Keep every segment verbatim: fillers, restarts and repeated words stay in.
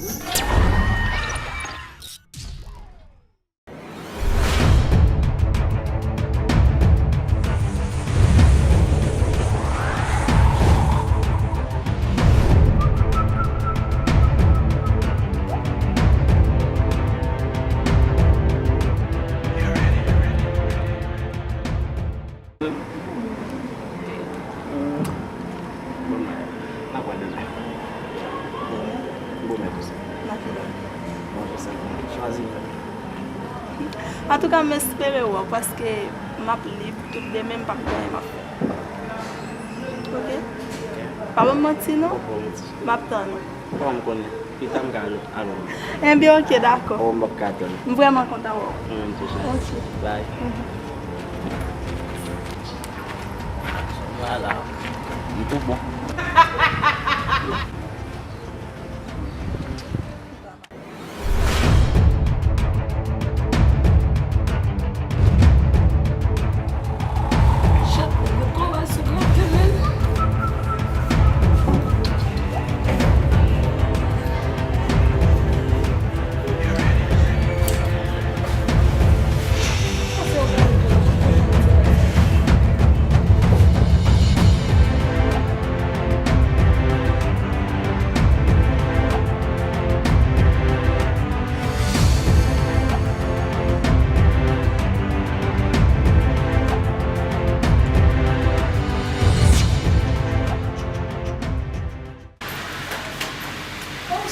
N ap wè demen. Bon, mèt ou sa. N ap wè demen. Chwazi. Antouka, m espere wè w, paske m ap lib tout demen, m p ap gen anyen m ap fè. Oke? Pa ban m manti, non. M ap tann ou. Kòman m konnen? Pita m ka al, al wè w. Enben, oke, dakò. Oh, m p ap ka tann. M vrèman kontan wè w. Mwen menm tou, cheri. Oke. Bye. Mhm. Vwala. M tou bon.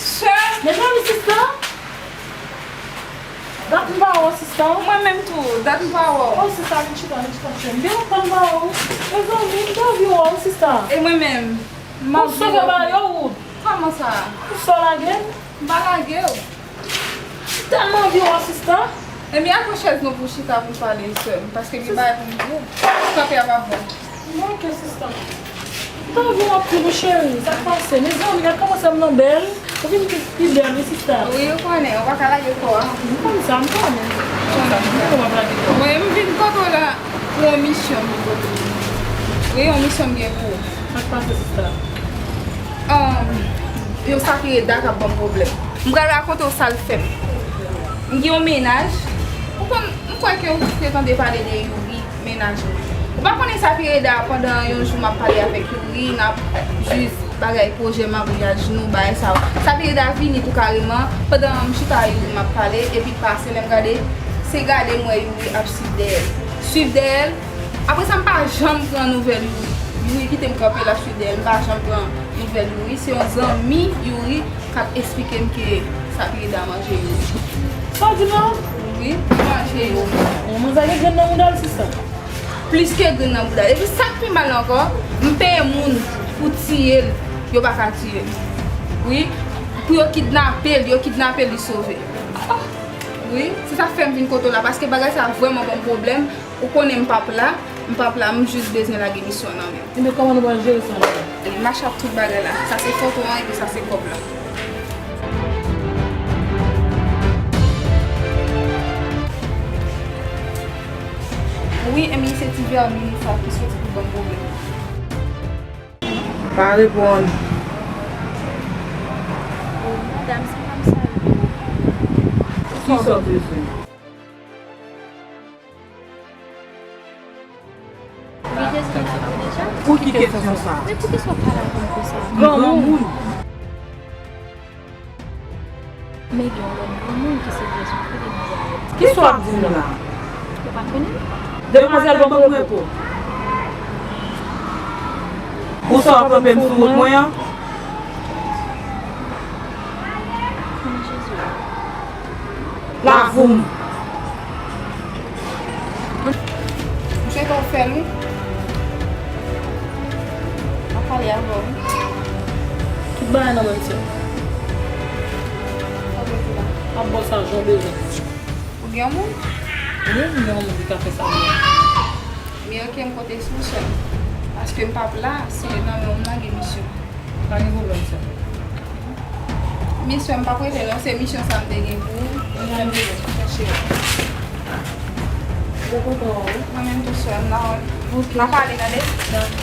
Sè! Mezanmi, sista! Dat m pa wè w, sista. Mwen menm tou, dat m pa wè w. Oh, sista, vin chita, vin chita, cheri. M gen lontan m pa wè w. Mezanmi, m te anvi wè w, sista. E mwen menm? M ap sove ba yo woud. Kòman sa? Pou sa w lage m? M pa lage w. M tèlman anvi wè w, sista. Ebyen, al pran chèz nou pou chita pou n pale, sè m, paske gen bagay pou m di w. Kanpe a pa bon. Mwen, oke, sista. M ta anvi wè w anpil, wi, cheri. Sa k pase? Mezanmi, gad kòman sè m nan bèl. Ou vin pi, pi bèl, wi, sista. Wi, ou konnen, ou pa ka lage kò a. M konn sa, m konnen. M konnen, m konnen w ap lage kò. Wi, m vin kote w la pou yon misyon m vin kote w. Wi, yon misyon m gen pou ou. Sa k pase, sista? Ahn, yon Sapireda k ap ban m pwoblèm. M pral rakonte w sa l fè m. M gen yon mennaj. Ou konn, m kwè ke ou te tande pale de Youri, mennaj mwen. Ou pa konnen Sapireda, pandan yon jou m ap pale avèk Youri, n ap jis bagay pwojè maryaj nou, bagay sa yo. Sapireda vini tou kareman, pandan m chita Youri m ap pale, epi l pase, lè m gade, se gade m wè Youri ap swiv dèyè l. Swiv dèyè l, Apre sa, m pa janm pran nouvèl Youri. Youri kite m kanpe, l ap swiv dèyè l. M pa janm pran nouvèl Youri. Se yon zanmi Youri k ap esplike m ke Sapireda manje Youri. Sa w di m la? Wi, li manje Youri. Bon, manzè gen grenn nan bouda l, sista. Plis ke grenn nan bouda l. Epi sa k pi mal ankò, m peye moun pou tiye l, yo pa ka tiye l. Wi, pou yo kidnape l, yo kidnape l, li sove. Wi, se sa k fè m vin kote w la, paske bagay sa vrèman ban m pwoblèm. Ou konnen m p ap la, m p ap la, m jis bezwen lage misyon nan men w. Ebyen, kòman nou pral jere sa la? Mache ak tout bagay la. Sa se foto an, epi sa se kòb la. Wi, Emily, se ti vèmin sa ki soti pou ban m pwoblèm. Pa reponn. Madanm, se pa m sa yo. Kisa w bezwen? Li dezwen avè w deja? Pou ki kesyon sa? Men poukisa w pale avè m konsa? Granmoun. Men gen yon lòt granmoun ki se Jezi Kris, li di avè m. Kisa w ap di m la? Ou pa konnen? Demwazèl, ban m repo. Ou sa w ap kanpe m sou wout mwen an? Lave w. M swete w fè l, wi. M ap pale avè w, wi. Tout bagay nan men m, sè. Sa w vle di la? M ap ba w sa jan w bezwen. Ou gen yon moun? Wi, m gen yon moun ki ka fè sa pou mwen. Men oke, m konte sou ou, sè m. Paske m p ap la, se nan men w m lage misyon. Pa gen pwoblèm, sè m. Misyon m p ap rete non, se misyon sa m te gen pou ou. Mwen menm bezwen chèche w. Mwen kontan wè w. Mwen menm tou, sè m, n a, n a pale, tande?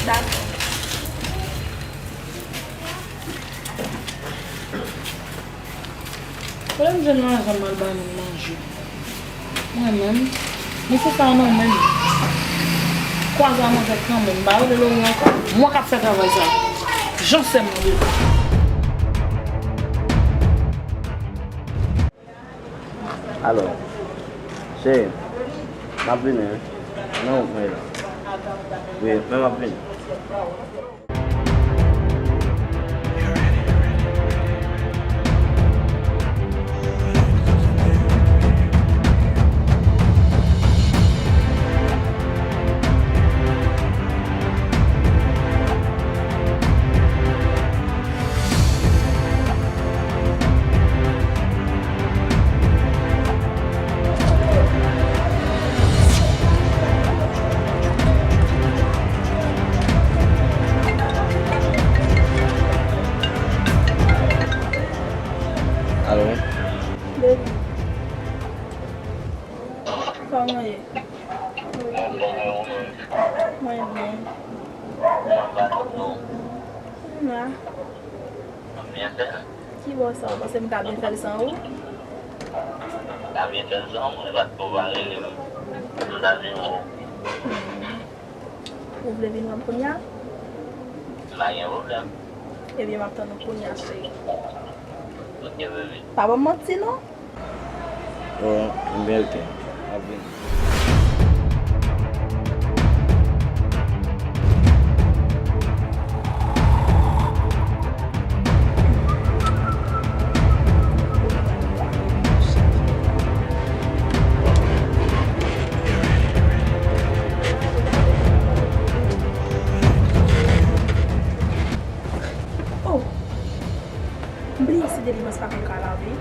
Dakò. Kote m jwenn lajan m al bay moun manje? Mwen menm, misye sa nan men m. Kwaze a manje ak nan men m, ba yo de lori ankò. Mwen k ap fè travay sa. Jan sè m nan bezwen. Alo, cheri, m ap vini, wi. Nan wout mwen ye la. Wi, men m ap vini. Alo. Baby. Kòman w ye? Mwen byen. M la. Ki bò sa, ou panse m ka byen fè l san ou? Ou ta byen fè l san mwen, pa t pou w pa rele m. M ta vin wè w. Ou vle vin wè m kounye a? M pa gen pwoblèm. Ebyen, m ap tann ou kounye a, cheri. Ok, bebe. Pa ban m manti, non. Oh, m byen, ok. M ap vini. Oh! M bliye si delivans pa konn ka lave.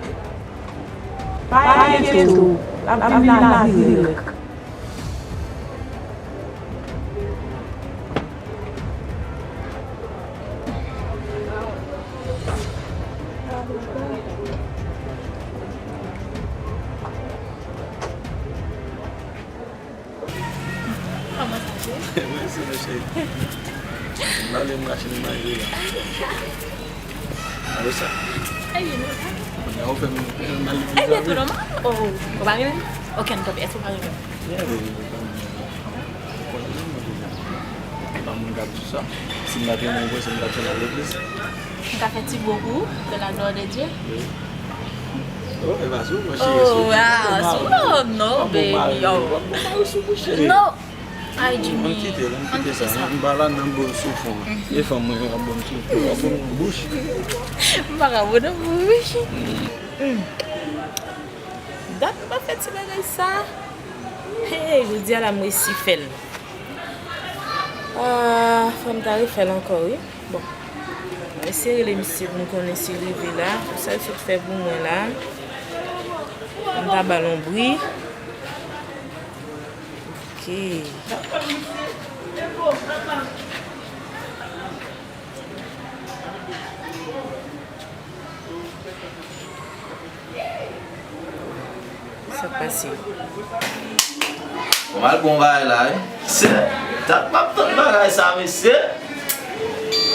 Pa enkyete w, l ap vin lave dirèk. Kòman sa ye? Mèsi, mèsi. M ale m rache m manje la. Alo sa? Kounye a ou fè m, m ale m. Ebyen, tou nòmal. Oh, ou pa renmen m? Ok, ann kanpe. Èske ou pa renmen m? Yeah, baby, ou pa renmen m. Ou konnen m deja. Se pa moun k ap di sa. Si m pa te renmen w, se m t ap fè l nan legliz. M ka fè ti bo pou ou, de la gloire de Dieu. Oh, e pa sou mwen, cheri, sou mwen. Oh, wow, sou mwen, non, baby, oh. W ap bon mari, w ap bon mari sou mwen, cheri. Non. Ay, Jimmy. Ann kite l, ann kite sa. M pa la nan bon sou fon. E fanm mwen ap bon sou fon, w ap bon bouch. M pa ka bon nan bouch. Dat m pa fè ti bagay sa. Hey, jodi a la m resi fè l. Ah, fò m ta refè l ankò, wi. Bon. Mwen eseye rele misye pou m konnen si l rive la. Pou sa l sot fè pou mwen la. M ta ba l yon bri. Ok. Sa k pase? Bon, m al pran yon bagay la, wi. Se dat m ap tann bagay sa, mesye.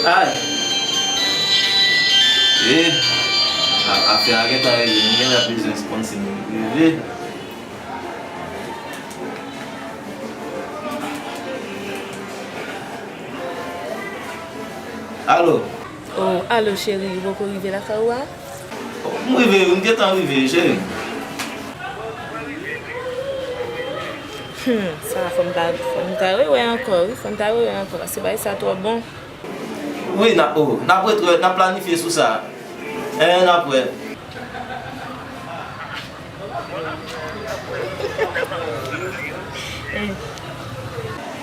Ay. E, a, afè a gentan regle. Nou genlè bezwen sponsor nou rive. Alo. Oh, alo, cheri, ou poko rive lakay ou a? M rive wi, m gentan rive, cheri. Hmm, sa fò m ta, fò m ta rewè ankò, wi, fò m ta rewè ankò, paske bagay sa twò bon. Wi, n ap, oh, n ap ret wè, n ap planifye sou sa. Eh, n ap wè.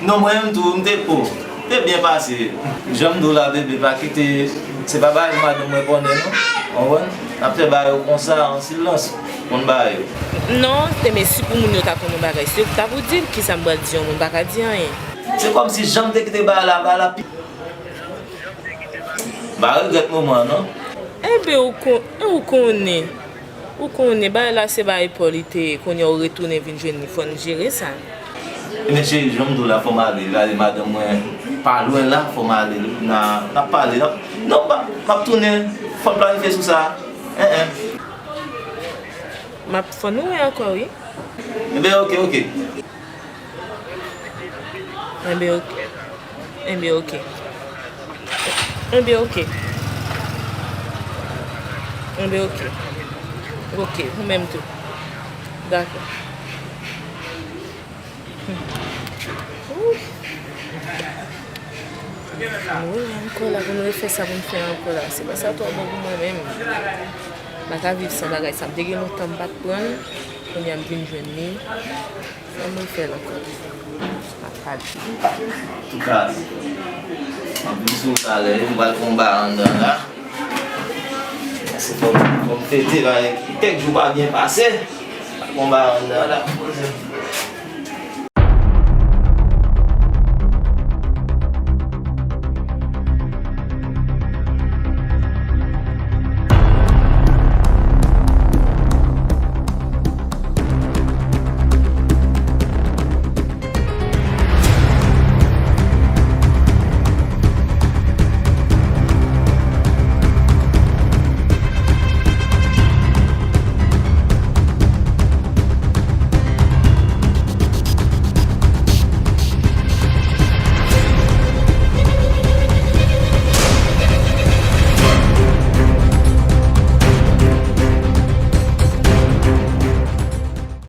Non, mwen menm tou, m te, oh, te byen pase. Jan m di w la, bebe, pa kite, se pa bagay madanm mwen konnen, non. Konprann? N ap fè bagay yo konsa, an silans, konn bagay yo. Non, te men si pou moun yo ta konn yon bagay, se yo ki ta pou di l, kisa m pral di yon moun pa ka di anyen. Se kòmsi jan m te kite bagay la, bagay la pi. M pa regrèt moman an, non. Enben, ou kon-, ou konnen, ou konnen, bagay la se bagay pa w li te ye, kounye a ou retounen vin jwenn li, fò n jere sa. Ebyen, cheri, jan m di w la, fò m ale, gade madanm mwen pa lwen la, fò m ale, n a, n a pale, n a, non, m pa, m ap tounen, fò n planifye sou sa, en, en. M ap fò nou wè ankò, wi. Enben, oke, oke. Enben, oke. Enben, oke. Enben, oke. Enben, oke. Oke, ou menm tou. Dakò. Hmm. Ouh. Mwen ankò la pou nou refè sa pou m fè ankò la. Se pa sa twò bon pou mwen menm. M pa ka viv san bagay sa. M te gen lontan m pa t pran l. Kounye a m vin jwenn li. Fò m refè l ankò. M ap pale. Antouka, m ap vin sou ou talè, m pral fè yon bagay anndan la. Paske fò m, fò m fete, bagay, kèk jou pa byen pase. M ap fè yon bagay anndan la.